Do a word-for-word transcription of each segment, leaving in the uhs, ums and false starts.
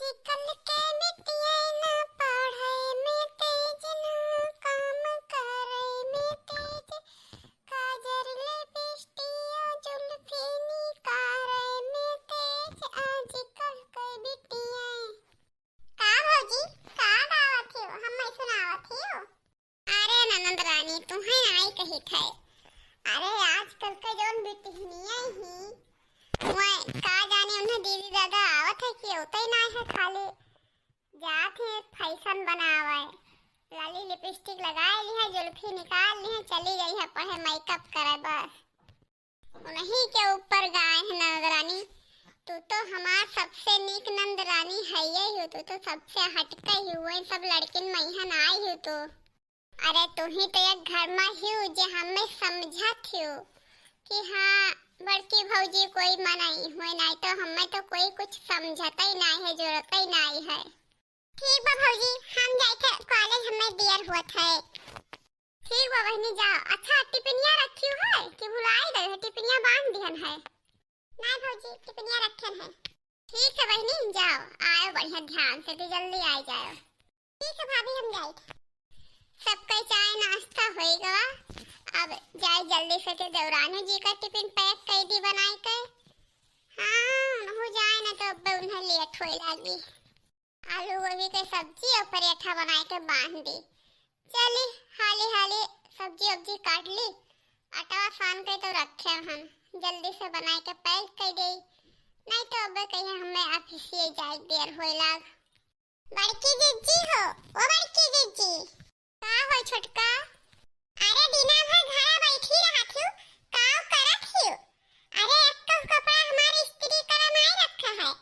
आजकल के बिटिया ना पढ़े में तेज, ना काम करे में तेज। काजर लिपस्टिया जुल्फी निकारे में तेज, आजकल के बिटिया। का भौजी, का गावत हियो? हम्मे सुनावत हियो? अरे ननद रानी, तुहे नाई कहित है। अरे आजकल के जौन बिटिहनिया ही, वह का जाने उन्हें दीदी दादा आवत है कि होते ही ना है, खाली जात है फैशन बनावे, लाली लिपस्टिक लगाए ली है, जुल्फी निकाल ली है, चली गई है पढ़े मेकअप करे बस। उन्हीं के ऊपर गाए है ननद रानी। तू तो हमार सबसे नीक ननद रानी है ही हो, तू तो सबसे हटके ही हो, इन सब लड़किन में यहाँ ना आई हो तू। अरे तू ही तो एक घर में ही हो जे हमें समझत ही हो कि हाँ बड़की भौजी कोई मनई हुए, नहीं तो हमें तो कोई कुछ समझते ही नहीं है, जोड़ते ही नहीं है। ठीक बा भौजी, हम जाइत है कॉलेज, हमें देर होत है। ठीक बा बहिनी, जाओ। अच्छा, टिफिनिया रखी है कि भुलाई गए है? टिफिनिया बांध दिहन है। नहीं भौजी, टिफिनिया रखन है। ठीक है बहिनी, जाओ, आयो बढ़िया ध्यान से, तो जल्दी आ जाओ। ठीक है भाभी, हम जाइत। सबका चाय नाश्ता होई गवा, अब जाए जल्दी से के देवरानी जी का टिफिन पैक कर दी बनाई के। हाँ, हो जाए ना तो अब उन्हें लेट होए लागी। आलू गोभी के सब्जी और पराठा बनाए के बांध दी। चली हाली हाली सब्जी उब्जी काट ली, आटा सान के तो रखे हम, जल्दी से बनाए के पैक कर दे, नहीं तो अब कहीं हमें ऑफिस जाए देर होए लाग। बड़की जिज्जी हो, ओ बड़की जिज्जी। का हो छोटका? अरे दिना भर घरा बैठी रहत हियो, काव करत हियो? अरे एक तो कपड़ा हमार इस्त्री करे नाई रखा है,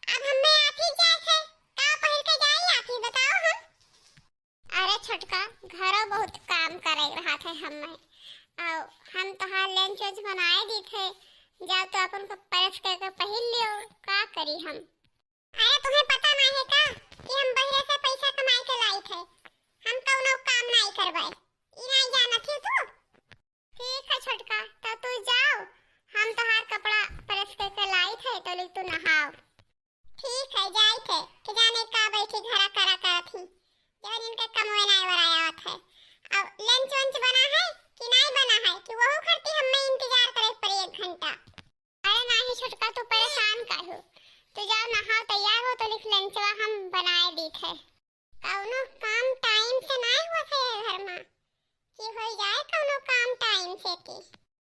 अब हमें ऑफिस जाए थे, का पहिर के जाई ऑफिस बताओ हम? अरे छोटका, घरो बहुत काम करे रहत है हमें, और हम तोहार लंच वंच बनाए दी थे, जाओ तो अपन को प्रेस करके पहिर लियो, का करी हम? अरे, तुम्हें पता नाहीं है का कि हम बहिरे से पैसा कमाए के लाई थे? हम कौनो काम नाहीं करबे, ई नाहीं जानत ही तू? ठीक है छोटका, तो तू जाओ, हम तोहार कपड़ा प्रेस करके लाई थे, तो लिख तू नहाओ। ठीक है, जाई थे, के जाने का बैठी घरा करा करत ही, जवन इनके कमवे नाहीं वराया आवत है। अब लंच वंच बना है कि नाहीं बना है, कि वहू खरती हमें इंतजार करे पड़ी एक घंटा। अरे नाहीं छोटका, तू परेशान काहे हो? तू जाओ नहाओ, तैयार हो तो लिख लंचवा हम बनाए दीत है। कौनो काम टाइम से नाहीं हुआ थे घर में, कि हो जाए कौनो काम टाइम से की।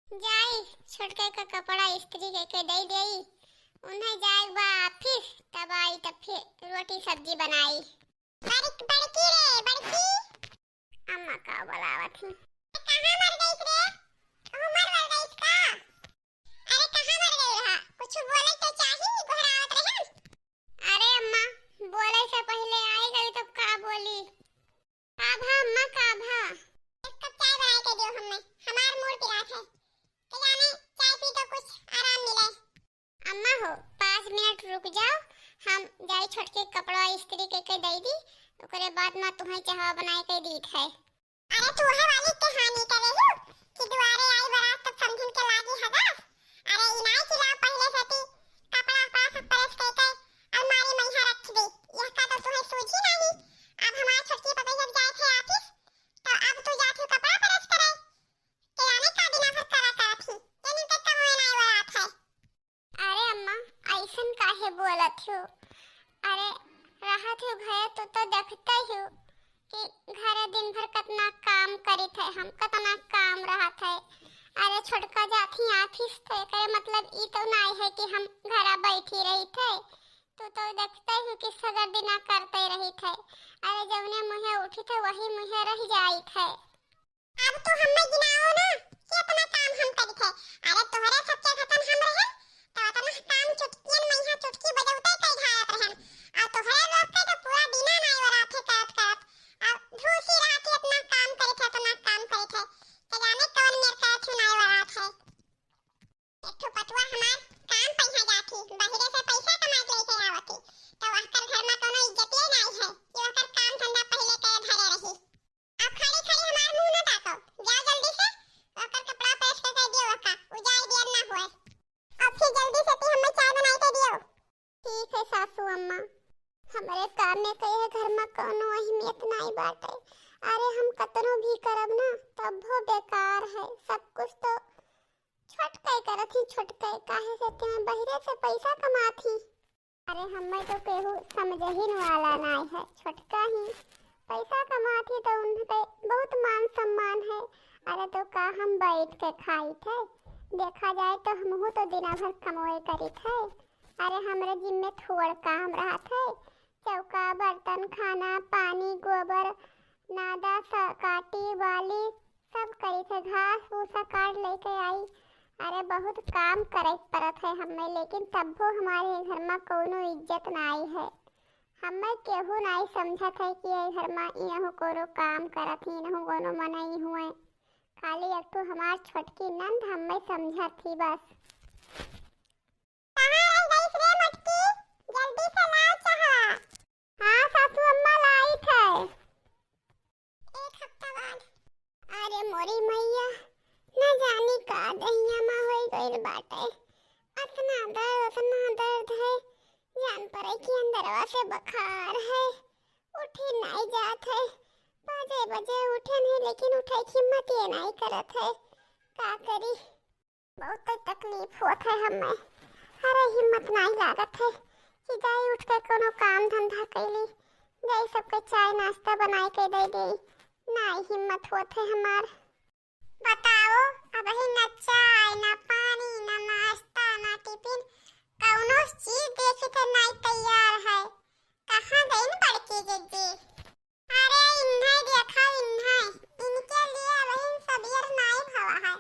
जाई छोटके का कपड़ा इस्त्री के, के दे देई, उन्हें जाए बा ऑफिस, तब आई तब फिर रोटी सब्जी बनाई। बड़क-, बड़की रे, बड़की। अम्मा का बुलावत ही। कहाँ मर गईस रे? कहूँ मर वर गईस का? अरे कहाँ मर गई रहा? कुछ बोले तो चाही, गोहरावत रहे। अरे अम्मा, बोले से पहले आई गई तो का बोली? का भा अम्मा, का भा? एक कप चाय बनाए के दियो हमें, हमार मूड पिरात है। के जाने चाय पी तो कुछ आराम मिले। अम्मा हो, पाँच मिनट रुक जाओ, हम जाई छोटके कपड़ा इस्त्री के, के दे दी, ओकरे बाद में तुम्हें चाहवा बनाए के दीत है। अरे तू है वाली के हानि करे हो कि दुआरे आई बारात तब समझिन के लागी हगास। अरे ई नाई कि लाओ पहले से ती कपड़ा उपड़ा सब प्रेस के, के अलमारी में यहाँ रख दे। यह का तो तुम्हें सूझी नहीं। अब हमार छोटकी पतोहिया जाए थे ऑफिस, तो अब तू जात हो कपड़ा प्रेस करे। के जाने का दिना भर करा करत ही, यानी के कमवे नाई वरात है। अरे अम्मा, ऐसन काहे बोलत हो? अरे रहत हो घरे तो, तो देखते हो कि घरे दिन भर कितना काम करित है हम, कितना काम रहत है। अरे छोटका जात ही ऑफिस तो एकरे मतलब ई तो नाई है कि हम घरा बैठी रहित है। तू तो देखते हो कि सगर दिना करते रहित है। अरे जौने मुँहे उठित है वही मुँहे रह जाइत है। अब तू हम्मे गिनाओ ना कि इतना काम हम करित है। अरे तोहरे सब के घटन हम रहन, तो इतना काम चुटकियन में यहाँ चुटकी बजौते कई ढारत रहन। और तोहरे लोग के तो पूरा दिना नाई वरात है करत करत। और धूसी रहा कि इतना काम करित है, इतना काम करित है। के जाने कौन मेर करत है नाई वरात है। एक ठो पतुआ हमार काम पइहा जात ही, बहिरे से पैसा कमा के लेके आवत ही, तो वहकर घर में कोनो इज्जतिये नाई है कि वहकर काम धंधा पहिले करे धरे रही। अब खड़ी खड़ी हमार मुंह न ताको, जाओ जल्दी से, ओकर कपड़ा प्रेस करके दियो ओका, उ जाए देर ना होए। अब फिर जल्दी से ती हमें चाय बनाई के दियो। ठीक है, हमरे काम में कहे घर में कौनो अहमियत नाई बाटे। अरे हम कतनो भी करब ना, तब्बो बेकार है। सब कुछ तो छोटकाई करत ही, छोटकाई। काहे से कि मैं बहिरे से पैसा कमात ही। अरे हमें तो केहू समझहिन वाला नाई है, छोटका ही पैसा कमात ही तो उनके बहुत मान सम्मान है। अरे तो का हम बैठ के खाइत है? देखा जाए तो हमहू तो दिना भर कमवे करित है। अरे हमरे जिम्मे थोड़ काम रहत है, चौका, बर्तन, खाना, पानी, गोबर, नादा, स-, काटी, बाली, सब करित है, घास भूसा काट लेके आई। अरे बहुत काम करे पड़त है हमें, लेकिन तब्बो हमारे घर में कौनो इज्जत नाई है। हमें केहू नाई समझत है कि ये घर में इनहू कोनो काम करत ही, इनहू कोनो मनई हुए। खाली एक ठो हमार छोटकी नंद हमें समझत ही बस। कहाँ रह गईस रे मोटकी? जल्दी से लाओ चाहवा। हाँ सासू अम्मा, लाइत है। एक हफ्ता बाद। अरे मोरी मैया, न जानी का दहिया मा होई गइल बाटे। अतना दर्द, अतना दर्द है, जान पड़े कि अंदरवा से बुखार है। उठी नाई जात है, पाँचे बजे उठे नहीं, लेकिन उठे की हिम्मत ये नाई करत है। का करी? बहुत तकलीफ होत है हमें। अरे हिम्मत नाई लागत है कि जाई उठ के कोनो काम धंधा कैली, जाई सबके चाय नाश्ता बनाए के दे देई। नाई हिम्मत होत है हमार। बताओ, अबही न चाय, न पानी, न नाश्ता, न टिफिन, कौनो चीज देखे के नाई तैयार है। कहाँ गईन बड़की जिज्जी? अरे इन्है देखा, इन्है, इनके लिए अबहिन सबेर नाई भवा है।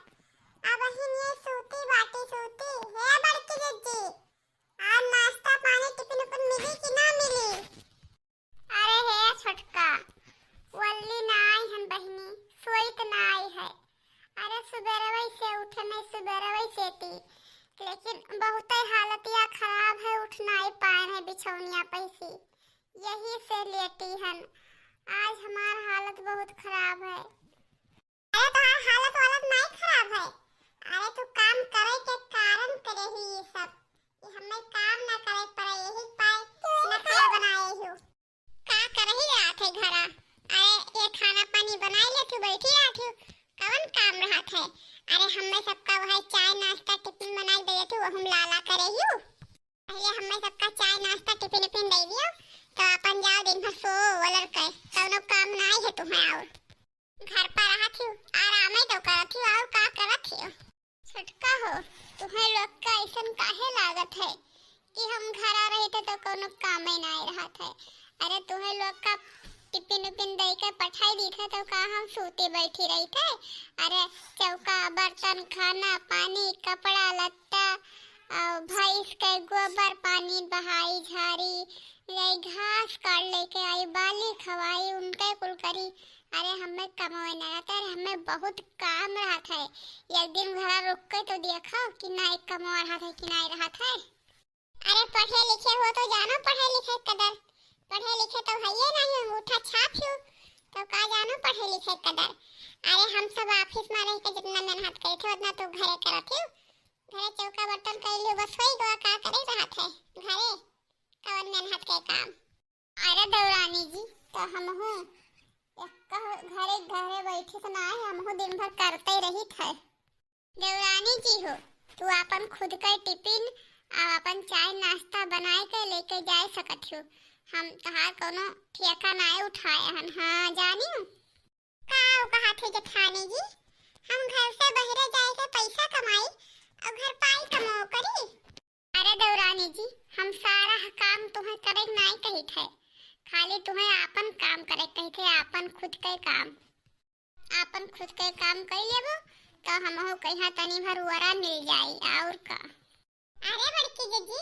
अबहिन ये सूती बाटी सूती। हे बड़की जिज्जी, आज नाश्ता पानी टिफिन उफिन मिली कि ना मिली? अरे हे छोटका, वल्ली नाई हन बहिनी, सोइत नाई है। अरे सुबेरवै से उठे नहीं, सुबेरवै से ती, लेकिन बहुते हालतिया खराब है, उठ नाई पाए है बिछौनिया पैसी। यही से लेटी हन। आज हमार हालत बहुत खराब है। अरे तोहार हालत वालत नाई खराब है। अरे तू काम करे के कारण करे ही ये सब। ये हमें काम ना करे पड़े, यही पाए नखरा बनाए हो। का करही रहत है घरा? अरे ये खाना पानी बनाई ले तू बैठी रहत हो। कवन काम रहत है? अरे हमें सबका वह चाय नाश्ता टिफिन बनाई दे तू, हम लाला करे ही। पहले हमें सबका चाय नाश्ता टिफिन उफिन दे दियो, तो अपन जाओ दिन भर सो वलर के, कौनो काम नाई है तुम्हें और। घर पर रहत हियो, आराम ही तो करत हियो, और का करत हियो? छोटका हो, तुम्हें लोग का ऐसन काहे लागत है कि हम घरा रहते तो कौनो कामे नाई रहत है? अरे तुम्हें लोग का टिफिन उफिन दे के पठाई दी थे तो का हम सूती बैठी रही थे? अरे चौका बर्तन खाना पानी कपड़ा लत्ता और भैंस के गोबर पानी बहाई झारी, जाई घास काट लेके आई, बाली खवाई, उनके कुल करी। अरे हमें कमावे ना रहता है, हमें बहुत काम रहत है। एक दिन घरा रुक के तो देखो कि नाई कमावा रहत है कि नाई रहत है। अरे पढ़े लिखे हो तो जानो पढ़े लिखे कदर, पढ़े लिखे तो है ये नहीं, अंगूठा छाप हो तो का जानो पढ़े लिखे कदर। अरे हम सब ऑफिस में रह के जितना मेहनत करे थे उतना तो घरे करत हो। घरे चौका बर्तन कर लियो बस वही गवा का करे रहत है घरे, कवन मेहनत के काम। अरे देवरानी जी, तो हमहू एक कह-, घरे, घरे बैठी तो ना है, हमहू दिन भर करते रही थे। देवरानी जी हो, तू अपन खुद का टिफिन और अपन चाय नाश्ता बनाए के लेके जा सकत हो। हम तहार कोनो ठेका नाय उठाए हन, हाँ जानी। का उ कहा थे जेठानी जी, हम घर से बहरे जाए के पैसा कमाई और घर पाई कमाओ करी? अरे देवरानी जी, हम सारा काम तुम्हें करे नाई कही थे, खाली तुम्हें आपन काम करे कही थे, आपन खुद के काम। आपन खुद के काम कर लेबो तो हमहू कहिया तनी भर उरा मिल जाई, और का। अरे बड़की जीजी,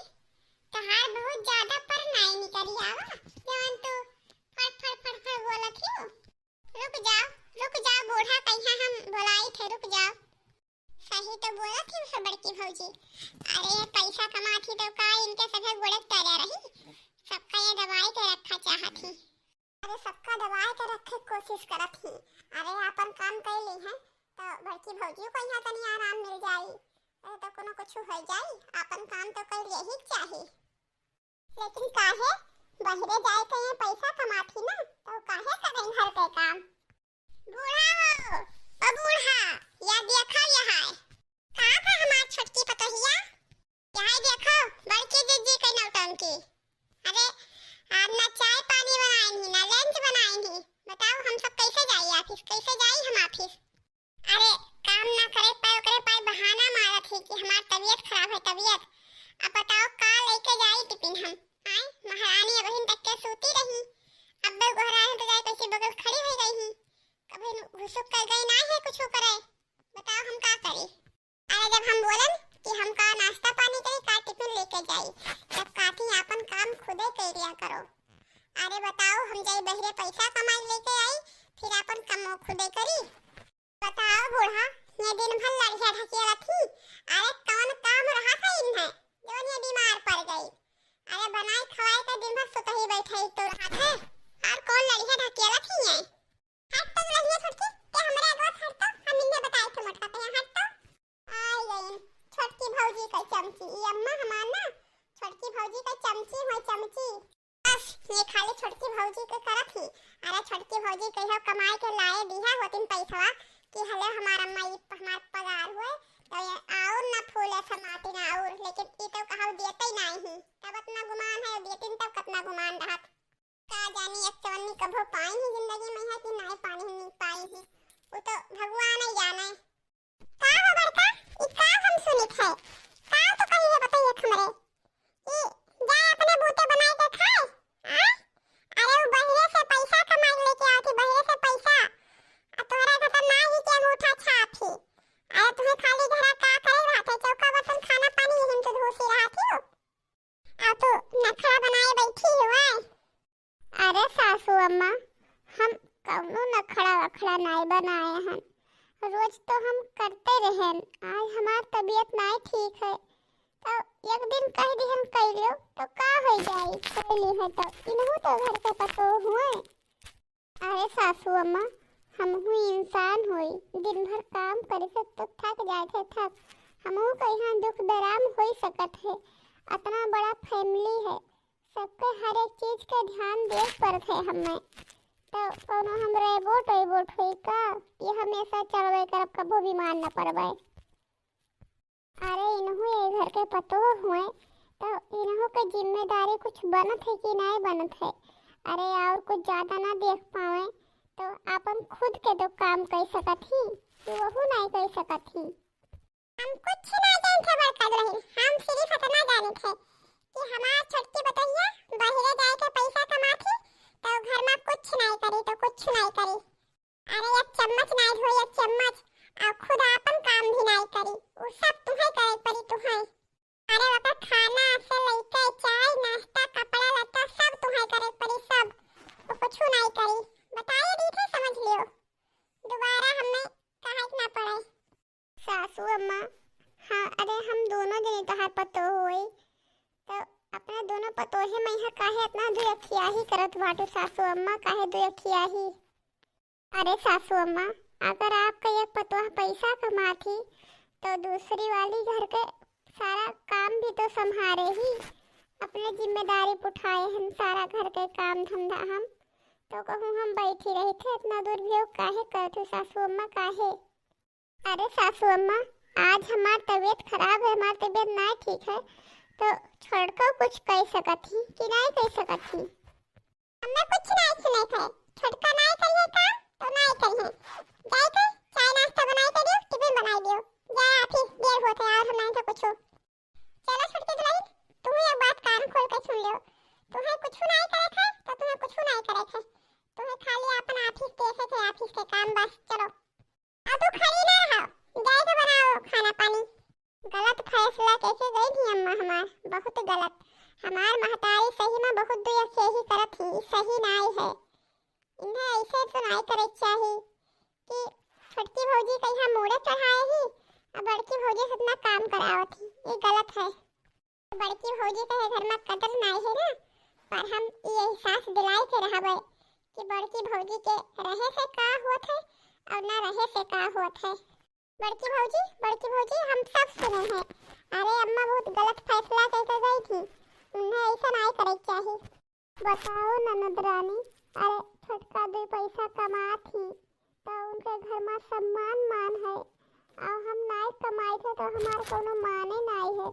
तहार बहुत ज्यादा पर नाई निकली आवा, जवन तू फड़ फड़ फड़ फड़ बोलत हियो। रुक जाओ, रुक जाओ, बूढ़ा कहिया हम बोलाई थे, रुक जाओ। सही तो बोलत ही सब बड़की भौजी। अरे पैसा कमात ही तो का इनके सभे गोड़े तले रही, सबका ये दबाई के रखा चाहत ही। अरे सबका दबाई के रखे कोशिश करत ही। अरे आपन काम कर ली है तो बड़की भौजी को यहाँ तनी आराम मिल जाई। अरे तो कोनो कुछ हो जाई, आपन काम तो कर यही चाही। लेकिन काहे बहरे जाए के ये पैसा कमाथी ना, तो काहे करें घर के काम? बूढ़ा हो, ओ बूढ़ा, या देखा यहाँ। का था हमार छोटकी पतोहिया? यहाँ देखो, बड़की जिज्जी के नौटंकी। अरे, आज ना चाय पानी बनाइन ही, ना lunch बनाइन ही। बताओ, हम सब कैसे जाई office, कैसे जाई हम office? अरे, काम ना करे पाए, ओकरे पाए बहाना मारत ही कि हमार तबीयत खराब है, तबीयत। अब बताओ, का लेके जाई टिफिन हम? आय, महारानी अबहिन तक के सूती रही, अब गोहराए हैं तो जाए कैसे बगल खड़ी हो गई ही। कभी घुसुक कर गई ना है कुछ करे, बताओ हम का करी? अरे, जब हम बोलन कि हम का नाश्ता पानी करी, का टिफिन लेके जाई, तब कहती आपन काम खुदे कर लिया करो। अरे बताओ, हम जाई बहरे पैसा कमाई लेके आई, फिर आपन काम खुदे करी। बताओ बूढ़ा, ये दिन भर लड़िया ढकेलत ही, अरे कौन काम रहा था इन्हें, जौन ये बीमार पड़ गई? अरे बनाई खवाई के दिन भर सुतही बैठे तो रहा थे, और कौन लड़िया ढकेलत ही है? हट तो दुल्हनिया छोटकी, ते हमरे आगे से हट तो, हम इन्हें बताए थे मोटका पे, हट तो। आई गई छोटकी भौजी का चमची, ई अम्मा हमार ना, छोटकी भौजी का चमची हो, चमची। बस, ये खाली छोटकी भौजी के करत ही। अरे छोटकी भौजी कहियो कमाई के लाए दिहा होतिन पैसवा कि हले हमार अम्मा, ई हमार पगार हुए, तो ये और ना फूले समातिन और, लेकिन ई तो कहा देते ही नहीं ही। तब इतना गुमान है, देतिन तब कितना गुमान रहत। का जानी एक चवन्नी कभो पाई ही जिंदगी में है कि नाई पानी ही पाई ही, वो तो भगवान ही जाने। का हो बड़का, ई का हम सुनित है? का तो कही है बताइए हमरे? ई जाए अपने बूते बनाए के खाए? आ? अरे वो बहरे से पैसा कमाई लेके आवत ही, बहरे से पैसा। आ तोहरा घर तो ना ही के अंगूठा छाप ही। अरे तुम्हें खाली घरा का करे रहत है, चौका बर्तन खाना पानी यही में तो धोसी रहत ही हो। आ तू नखरा बनाए बैठी हुआ। अरे सासू अम्मा, हम कौनो नखरा वखरा नाई बनाए हन, रोज तो हम करते रहेन। आज हमार तबीयत नाई ठीक है, तो एक दिन कह दिहन कैलियो तो का हो जाई, कैली है तो इनहू तो घर के पतोह हुए। अरे सासू अम्मा, हमहू इंसान होई, दिन भर काम करे से तो थक जाए थे, थक। हमहू के यहाँ दुख दराम हो ही सकत है, इतना बड़ा family है, सबके हर एक चीज के ध्यान देवे पड़त है हमें। तो कौनो हम robot वोबोट होई का कि हमेशा चलबे करब, कबो बीमार न पड़बे? अरे इनहू ये घर के पतोह हुए, तो इनहू के जिम्मेदारी कुछ बनत है कि नहीं बनत है? अरे और कुछ ज्यादा ना देख पावे, तो आपन खुद के तो काम कर सकत ही, कि वहू नहीं कर सकत ही। हम कुछ ना जानत है बड़का दुल्हन, हम सिर्फ इतना जानत है कि हमार छोटकी बतहिया बहिरे जाए के पैसा कमात ही, तो घर में कुछ नहीं करी, तो कुछ नहीं करी। अरे एक चम्मच नहीं धोई, एक चम्मच, और खुद आपन काम भी नहीं करी, वो सब तुम्हें करे पड़ी तुम्हें। अरे ओकर खाना से लेके चाय, नाश्ता, कपड़ा लत्ता सब तुम्हें करे पड़ी, सब। वो कुछ नहीं करी, बताइए दी थे, समझ लियो, दोबारा हमें कहे के ना पड़े। सासू अम्मा, हाँ, अरे हम दोनों जने तोहार पतोह होई, तो अपना दोनों पतोहे में यहाँ काहे इतना दुयखियाही करत बाटू सासू अम्मा, काहे दुयखियाही? अरे सासू अम्मा, अगर आपका एक पतोह पैसा कमात ही, तो दूसरी वाली घर के सारा काम भी तो संभारे ही, अपने जिम्मेदारी उठाए हम सारा घर के काम धंधा हम, तो कहूँ हम बैठी रही थे, इतना दुरुपयोग काहे करत हो सासू अम्मा, काहे? अरे सासू अम्मा, आज हमार तबीयत खराब है, हमार तबीयत नाय ठीक है, तो छोटको कुछ कह सकत ही कि नाय कह सकत ही? हमें कुछ नाय सुने थे, छोटका नाय करिए काम तो नाय करिए। जाए के चाय नाश्ता बनाए के दियो, टिफिन बनाए दियो। जाए आप ही, देर होते और हम नाय तो कुछ। चलो छोटकी दुल्हन, तू एक बात कान खोल के सुन लियो, तुम्हें कुछ नाय करे थे तो तुम्हें कुछ नाय करे थे, तुम्हें खाली अपन ऑफिस देखे थे, ऑफिस के काम बस। चलो। अब तू खड़ी ना रहो, जाए के बनाओ खाना पानी। गलत फैसला कैसे गई थी अम्मा हमार, बहुत गलत। हमार महतारी सही में बहुत दुयखियाही करत ही, सही नाय है। इन्हें ऐसे तो नाय करे चाही कि छोटकी भौजी के यहाँ मूड़े चढ़ाए ही, अब बड़की भौजी से इतना काम करावत ही, ये गलत है। बड़की भौजी के घर में कदर नाय है ना, पर हम ये एहसास दिलाए के रहबे कि बड़की भौजी के रहे से का होत है और ना रहे से का होत है। बड़की भौजी, बड़की भौजी, हम सब सुने हैं। अरे अम्मा बहुत गलत फैसला करके गई थी, उन्हें ऐसा नाय करे के चाही। बताओ ननद रानी, अरे छोटका दुई पैसा कमात ही, त उनके घर मा सम्मान मान है, अउ हम नाई कमाइत है त हमार कउनो माने नाई है।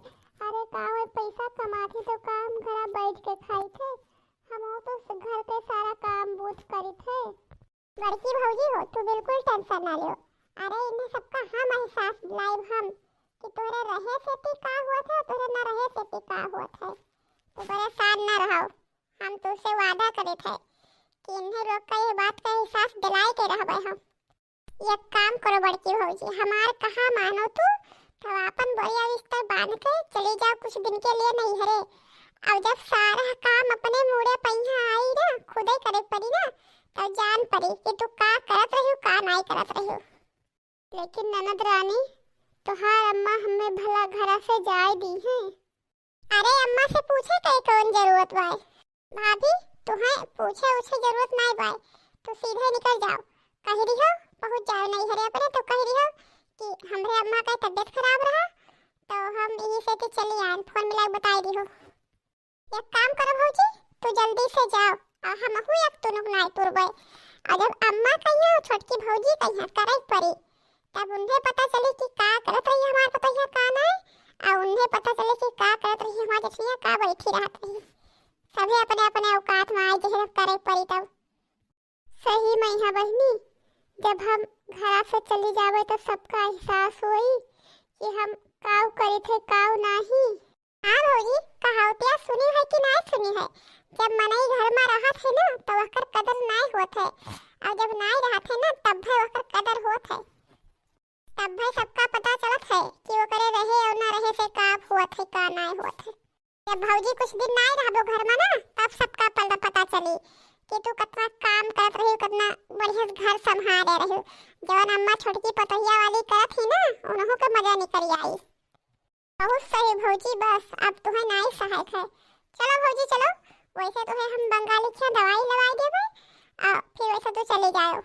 अरे का वह पैसा कमात ही त का हम घरा बैठ के खाइत है? हम तो घर के सारा काम बूझ करित है। बड़की भौजी हो, तू बिल्कुल tension ना लियो। अरे इन्हें सबका हम एहसास दिलाइब हम कि तोहरे रहे से ती का होत है, तोहरे ना रहे से ती का होत है। तू परेशान ना रहो, हम तुझसे वादा करित है कि इन्हें लोग का ये बात का एहसास दिलाए के रहबे हम। एक काम करो बड़की भौजी, हमार कहा मानो तू, तब आपन बोरिया बिस्तर बांध के चली जाओ कुछ दिन के लिए नैहरे। अब जब सारा काम अपने मूड़े पहिया आई ना, खुदे करे पड़ी ना, तब जान पड़ी कि तू का करत रही, का नाई करत रही। लेकिन ननद रानी, तोहार अम्मा हमें भला घरा से जाए दी हैं? अरे अम्मा से पूछे के कौन जरूरत बाय? भाभी, तुहें पूछे उछे जरूरत नाय बाय, तू सीधे निकल जाओ। कह दिहो, पहुँच जाओ नैहरे अपने, तो कह दिहो कि हमरे अम्मा का तबीयत खराब रहा, तो हम यही से कि चली आन, फोन मिला के बताई दिहो। एक काम करो भौजी, तू जल्दी से जाओ, और हमहू एक तुनुक नाय तुरबे। और जब अम्मा कहिया और छोटकी भौजी कहिया करे पड़ी, तब उन्हें पता चली कि का करत रही हमार पतोहिया का नाय, और उन्हें पता चली कि का करत रही हमार जेठिया का बैठी रहत रही। सभी अपने अपने औकात में आए जहे करे पड़ी तब। सही में है बहिनी, जब हम घरा से चली जावे तो सबका एहसास होई कि हम काउ करी थे काउ नाही। हाँ भौजी, कहावतिया सुनी है कि नाय सुनी है, जब मनई घर में रहत है ना तो ओकर कदर नाय होत है, और जब नाय रहत है ना तब भाई ओकर कदर होत है। तब भाई सबका पता चलत है कि ओकरे रहे और ना रहे से का होत है का नाय होत है। जब भौजी कुछ दिन नाय रहबो घर में ना, तब सबका पल पता चली कि तू कितना काम करत रही, कितना बढ़िया से घर संभाले रही। जवन अम्मा छोटकी पतोहिया वाली करत ही ना, उन्हों के मजा निकल आई। बहुत सही भौजी, बस अब तुहें नाई सहायक है। चलो भौजी चलो, वैसे तुहें हम बंगाली खिया दवाई लवाई देबे, आ फिर वैसे तू चली जाओ।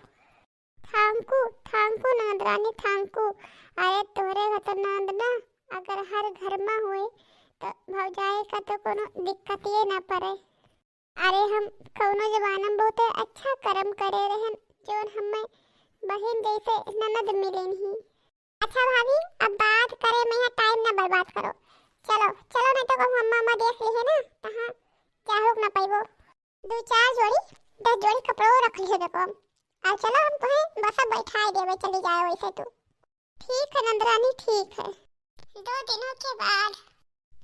Thank you, thank you ननद रानी, thank you। अरे तोरे घर तो ननद ना अगर हर घर में होए तो भौजाई का तो कोनो दिक्कत ये ना पड़े। अरे हम कौनो जमाना में बहुते अच्छा कर्म करे रहन, जौन हमें बहिन जैसे ननद मिलेन ही। अच्छा भाभी, अब बात करे में यहाँ time ना बर्बाद करो। चलो, चलो, नहीं तो कहूँ अम्मा, अम्मा देख ली है ना, तहाँ जाहुक ना पैबो। दो चार जोड़ी, दस जोड़ी कपड़ो रख लियो देखो। आ चलो हम तुम्हें बस अब बैठाए देवे, चली जाए वैसे तू। ठीक है नंदरानी, ठीक है। दो दिनों के बाद।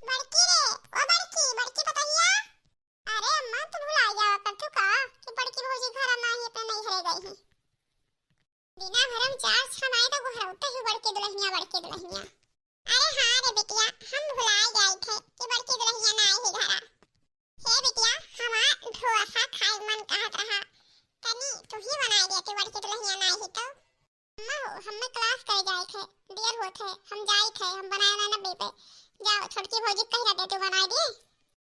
बड़की रे, ओ बड़की, बड़की पतोहिया। अरे अम्मा, तू भुला जावा कर तू का कि बड़की भौजी घर ना ही अपने नैहरे गई है। बिना भरम चार छन आए तो गोहरौते ही बड़की दुल्हनिया, बड़की दुल्हनिया। अरे हाँ रे बिटिया, हम भुलाए गए थे कि बड़की दुल्हनिया ना आई ही घरा। हे बिटिया, हमार ढोसा खाए मन कहत रहा, तनी तू ही बनाए दे तू बड़की दुल्हनिया ना आई ही तो। अम्मा हो, हमें class करे जाए थे, देर होत है, हम जाए थे, हम बनाए ना ना बेबे। जाओ छोटकी भौजी कह रहे तू बनाए दे।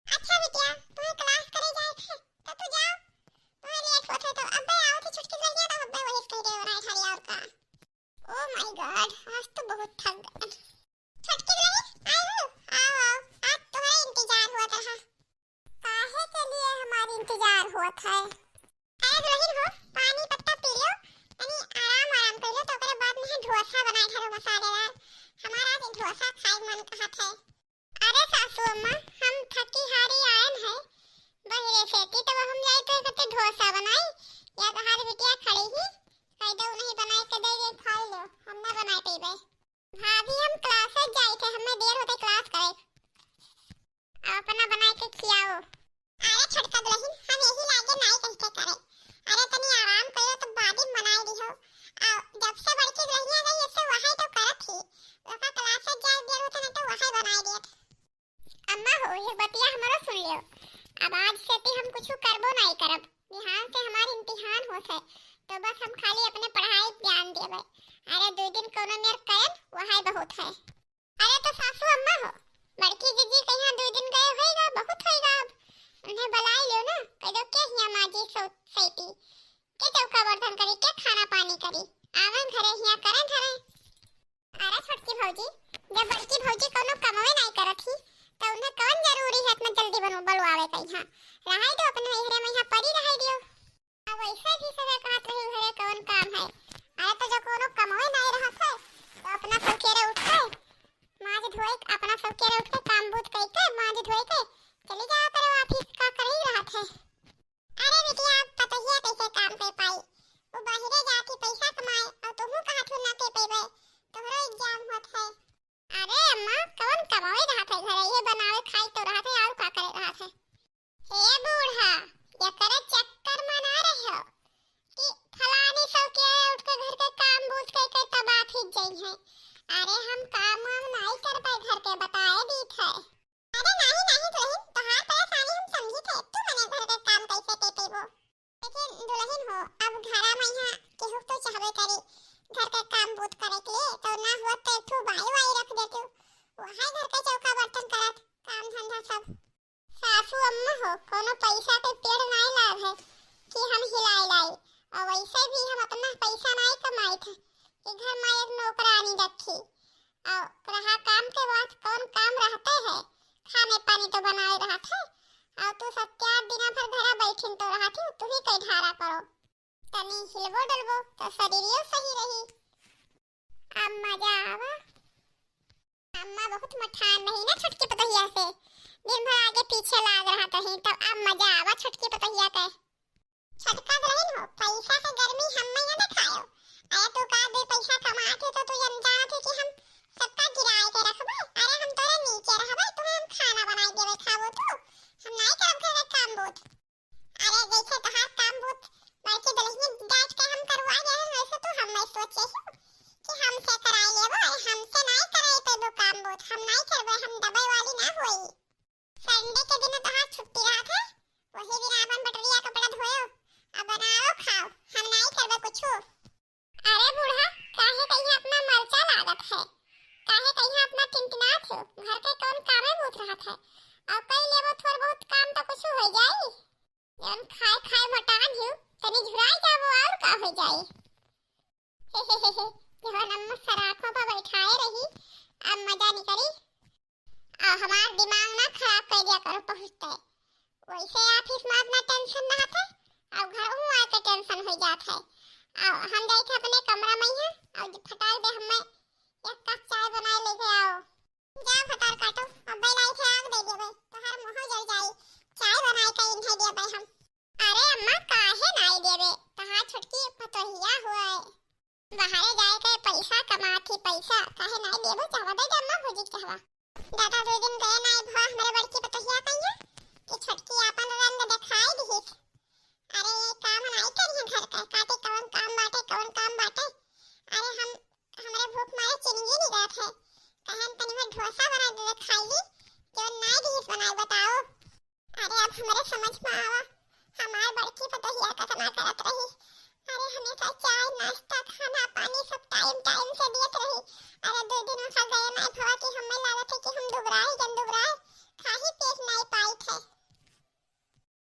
अच्छा बिटिया, तुम्हें class करे जाए थे, तो तू जाओ, तुम्हें late होत है तो अब्बे आओ थे छोटकी दुल्हनिया तो अब्बे वही कह रहे बनाए ठाड़ी और का। Oh my God, आज तो बहुत थक गए। छोटकी दुल्हन, आई हो? आओ, आओ, आज तुम्हारा इंतजार हुआ था। काहे के लिए हमारा इंतजार हुआ था? अरे दुल्हन हो, पानी पत्ता पी लो, तनी आराम आराम कर लो, तो ओकरे बाद में ढोसा बनाए ठारो मसालेदार। हमारा आज ढोसा खाए मन कहत है। अरे सासू अम्मा, हम थकी हारी आयन है, बहिरे से ती तब हम जाए तो कहते ढोसा बनाई, या तो हमारी बिटिया खड़ी ही, कह दो नहीं बनाए के दे दे, खा लो, हम ना बनाए पेबे। भाभी, हम class जाई थे, हमें देर होते class करे। अब अपना बनाए के खियाओ। अरे छोटका दुल्हन, हम यही लागे नाई कहते करे। अरे तनी आराम करो तो बादी बनाए दिहो। आ जब से बड़की दुल्हनिया गई, इससे वही तो करत ही। ओका class जाए देर होते ना तो वही बनाए दियत। अम्मा हो, ये बतिया हमरो सुन लियो। अब आज से ती हम कुछ करबो नाई करब। बिहान से हमार इम्तिहान होत है, तो बस हम खाली अपने पढ़ाई पे ध्यान देबे। अरे दो दिन कोनो मेर करन, वही बहुत है। अरे तो सासू अम्मा हो, बड़की जीजी कहिया दो दिन गए होइगा, बहुत होइगा अब। उन्हें बुलाई लो ना, कह दो के हिया माजी सो-, सैती, के चौका बर्तन करी, के खाना पानी करी। आवन घरे हिया करन धरे। अरे छोटकी भौजी, जब बड़की भौजी कोनो कमवे नाई करत ही, तो उन्हें कौन जरूरी है इतना जल्दी बनू-, बुलवावे का यहाँ? रहाई दो अपने नैहरे में, यहाँ पड़ी रहाई दियो। अब वैसे भी सदा कहत रही घरे कौन काम है? अरे तो जो कोनो कमवे नहीं रहत है, तो अपना सौकेरे उठ के, माज धोए, अपना सौकेरे उठ के काम बूत कई के, माज धोए के चली जाया करो office, का करही रहत है। अरे बिटिया, अब पतोहिया कैसे काम कर पाई? वो बाहरे जाके पैसा कमाए और तुहू कहत हो ना कर पइबे, तोहरो exam होत है। अरे अम्मा, कौन कमावे रहत है घरे? ये बनावे खाई तो रहत है, और का करे रहत है? हे बूढ़ा, एकरे चक्कर में ना रहो कि फलानी सौकेरे उठ के घर के काम बूझ के, के तबाह फिर जई है। अरे हम काम वाम नाई कर पाए घर के, बताए दीत है। अरे नाही, नाही दुल्हन, तोहार परेशानी हम समझी थे। तू मने घर के काम कैसे के पेबो? लेकिन दुल्हन हो, अब घरा में यहाँ केहू तो चाहबे करी घर के काम बूत करे के लिए, तो ना हुआ तो एक ठो बाई वाई रख देतू, वही घर के चौका बर्तन करत, काम धंधा सब। सासू अम्मा हो, कोनो पैसा के पेड़ नाई लाग है कि हम हिलाई लाई, और वैसे भी हम इतना पैसा नाई कमाई थे कि घर में एक नौकरानी रखी। और रहा काम के बात, कौन काम रहते है? खाने पानी तो बनाए रहत है। और तू सत्यार दिना भर घरा बैठिन तो रहत है, तू ही कई ढारा करो। तनी हिलबो डलबो तो शरीरियो सही रही। अब मजा आवा। अम्मा बहुत मठान रही ना छोटकी पतोहिया से, दिन भर आगे पीछे लाग रहत रही, तब अब मजा आवा छोटकी पतोहिया के। छोटका दुल्हन हो, पैसा से गर्मी हम्मे न देखायो। अरे तू का दे पैसा कमात है तो तू जन जानत है कि हम सबका गिराए के रखबे? अरे हम तोरे नीचे रहबे, तुम्हें हम खाना बनाए देवे खाबो तू, हम नाई करब घर के काम बूत। अरे जैसे तोहार काम बूत बड़की दुल्हनिया डांट के हम करवा गए हैं, वैसे तू हम्मे सोचे हो कि हमसे कराई लेबो। अरे हमसे नाई कराई पेबो काम बूत, हम नाई करबे, हम दबाई वाली ना होई। Sunday के दिन तोहार छुट्टी रहत है, वही दिन आपन बटरिया कपड़ा धोयो, अब बनाओ खाओ, हम नाई करबे कुछू। अरे बूढ़ा, काहे कहिया अपना मरचा लागत है? काहे कहिया अपना टिनटिनात हो? घर के कौन कामे बूत रहत है? और कई लेबो थोड़ बहुत काम तो कुछ हो जाई। जौन खाए खाए मोटान हो, तनी झुराई जाबो और का हो जाई। जौन अम्मा सराखों पर बैठाए रही, अब मजा निकली। आ, हमार दिमाग ना खराब कर दिया करो पहुँचते। वैसे office में अपना tension ना होते, और घर में आके tension हो जात है। आ, हम जाए थे अपने कमरा में ही, और फटाक दे हमें एक कप चाय बनाए लेके आओ। जा फटार काटो, अब लाई थे आग दे देबे, तोहार मुँह जल जाई। चाय बनाए का इन्हें देबे हम। अरे अम्मा, काहे नाई देबे? तोहार छोटकी पतोहिया हुआ है। बाहरे जाए के पैसा कमात ही पैसा, काहे नाई देबो? चाहवा दे दे अम्मा भौजी के चाहवा। दादा दो दिन गए नाई भवा हमरे बड़की पतोहिया कहिया कि छोटकी आपन रंग देखाई दिहिस। अरे ये काम नाई करिहन घर का, काटे कवन काम बाटे, कवन काम बाटे। अरे हम, हमरे भूख मारे चिनिंगी नहीं रहत है। कहन तनी भर ढोसा बना दे खाई ली, क्यों नाई दिहिस बनाए बताओ। अरे अब हमरे समझ में आवा, हमार बड़की पतोहिया कतना करत रही। अरे हमेशा चाय, नाश्ता, खाना, पानी सब time time से दियत रही। अरे दो दिन उनका गए नाई भवा कि हमें लागत है कि हम दुबराए जन दुबराए, खाही पेट नाई पाई थे।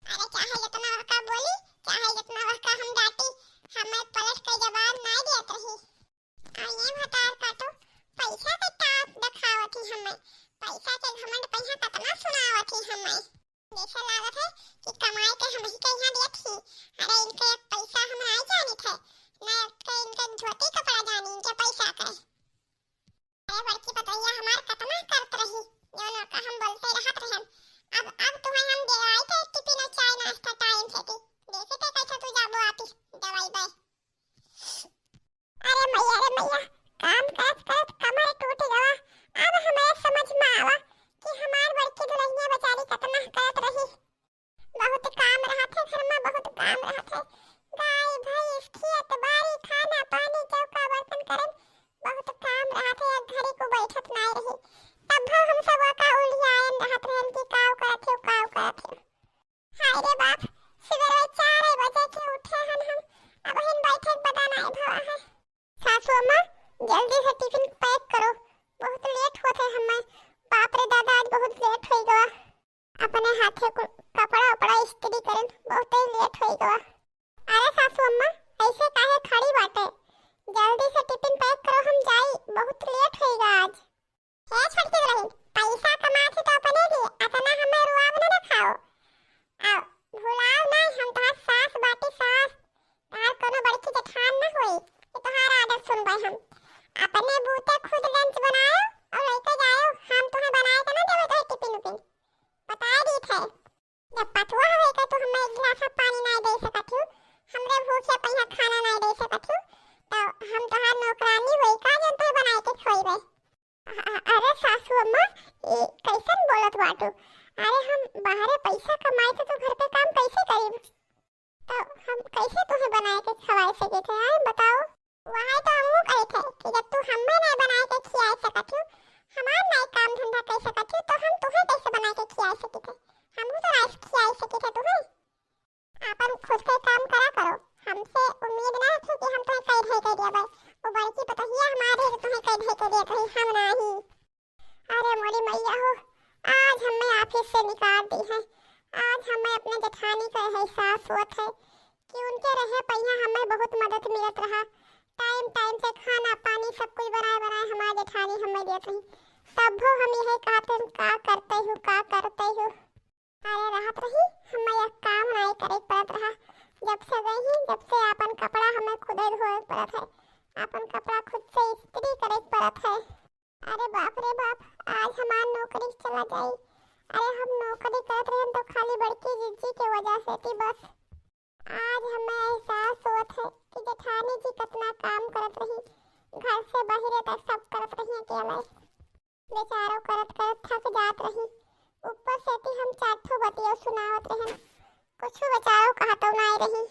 अरे चाहे जितना वहका बोली, चाहे जितना वहका हम डांटी, हमें पलट के जवाब नाई दियत रही। आ ये भतार काटो, पैसा के ताप देखावत ही हमें, पैसा के घमंड पैसा कतना सुनावत ही हमें। जैसे लागत है कि कमाए के हम ही के यहाँ देत ही। अरे इनके एक पैसा हम नाई जानित है, ना इनके, इनके धोती कपड़ा जानी इनके पैसा के। अरे बड़की पतोहिया हमार कतना करत रही, जौन ओका हम बोलते रहत रहन। अब, अब तुम्हें हम देवाई के टिफिन और चाय नाश्ता time से दी। देखे के कैसे तू जाबो office दवाई बे। अरे मैया रे मैया, काम करत करत कमर टूट गवा। अब हमें समझ में आवा कि हमार बड़की दुल्हनिया बेचारी कतना करत रही। बहुत काम रहत है घर में, बहुत काम रहत है। गाय, भैंस, खेत, बाड़ी, खाना, पानी, चौका, बर्तन करन, बहुत काम रहत है। एक घड़ी को बैठत नाई रही, तब हम सब का उलियायन रहत रहन कि काव करत है, काव करत है। हाय रे बाप, सुबह चार बजे के उठे हन हम, अब हिन बैठे के पता नाई भवा है। सासू अम्मा, जल्दी से टिफिन pack करो, बहुत late होत है हमें। बाप रे दादा, आज बहुत late हो गवा। अपने हाथे कु-, कपड़ा उपड़ा इस्त्री करन, बहुते late होई गवा। अरे सासू अम्मा, ऐसे काहे खड़ी बाटे? जल्दी से टिफिन pack करो, हम जाई, बहुत late होई गा आज। हे छोटकी दुल्हन, पैसा कमात ही तो अपने एक गिलास पानी नाहीं दे सकत हू, हमरे भूखे पहिया खाना नाहीं दे सकत हू, तो हम तोहार नौकरानी होई का जौन तोहे बनाए के खवाइबे? अ-, अ-, अरे सासू अम्मा, ई कैसन बोलत बाटू? अरे हम बाहरे पैसा कमाई तो तू घर के काम कैसे करीब? तो हम कैसे तोहे बनाए के खवाए सकित है, आए बताओ? वही तो हमहू कहित है कि जब तू हमें नाहीं बनाए के खियाए सकत हू, हमार नाहीं काम धंधा कर सकत हू, तो हम तोहे कैसे बनाए के खियाए सकित है? हमहू तो नाहीं खियाए सकित है तोहे। आपन खुद के काम करा करो, हमसे उम्मीद ना रखो कि हम तोहे कई धई के देबे। वो बड़की पतोहिया हमारे तो तोहे कई धई के देत रही, हम नाहीं। अरे मोरी मैया हो, आज हमें ऑफिस से निकाल दी है। आज हमें अपने जेठानी का एहसास होत है कि उनके रहे पहिया हमें बहुत मदद मिलत रहा। टाइम टाइम से खाना पानी सब कुछ बनाए बनाए हमार जेठानी हमें देत रही। तब हम यही कहत हन, का करते हो, का करते हो? अरे रहत रही, हमें एक काम नाई करे के पड़त रहा। जब से गई ही, जब से आपन कपड़ा हमें खुदे धोए के पड़त है, आपन कपड़ा खुद से इस्त्री करे के पड़त है। अरे बाप रे बाप, आज हमार नौकरी चला जाई। अरे हम नौकरी करत रहन तो खाली बड़की जिज्जी के वजह से थी बस। आज हमें एहसास होत है कि जेठानी जी कितना काम करत रही, घर से बाहरे तक सब करत रही अकेले। बेचारो करत करत थक जात रही, ऊपर से थी हम चार ठो बतिया सुनावत रहन, कुछ बेचारो कहतो नाई रही।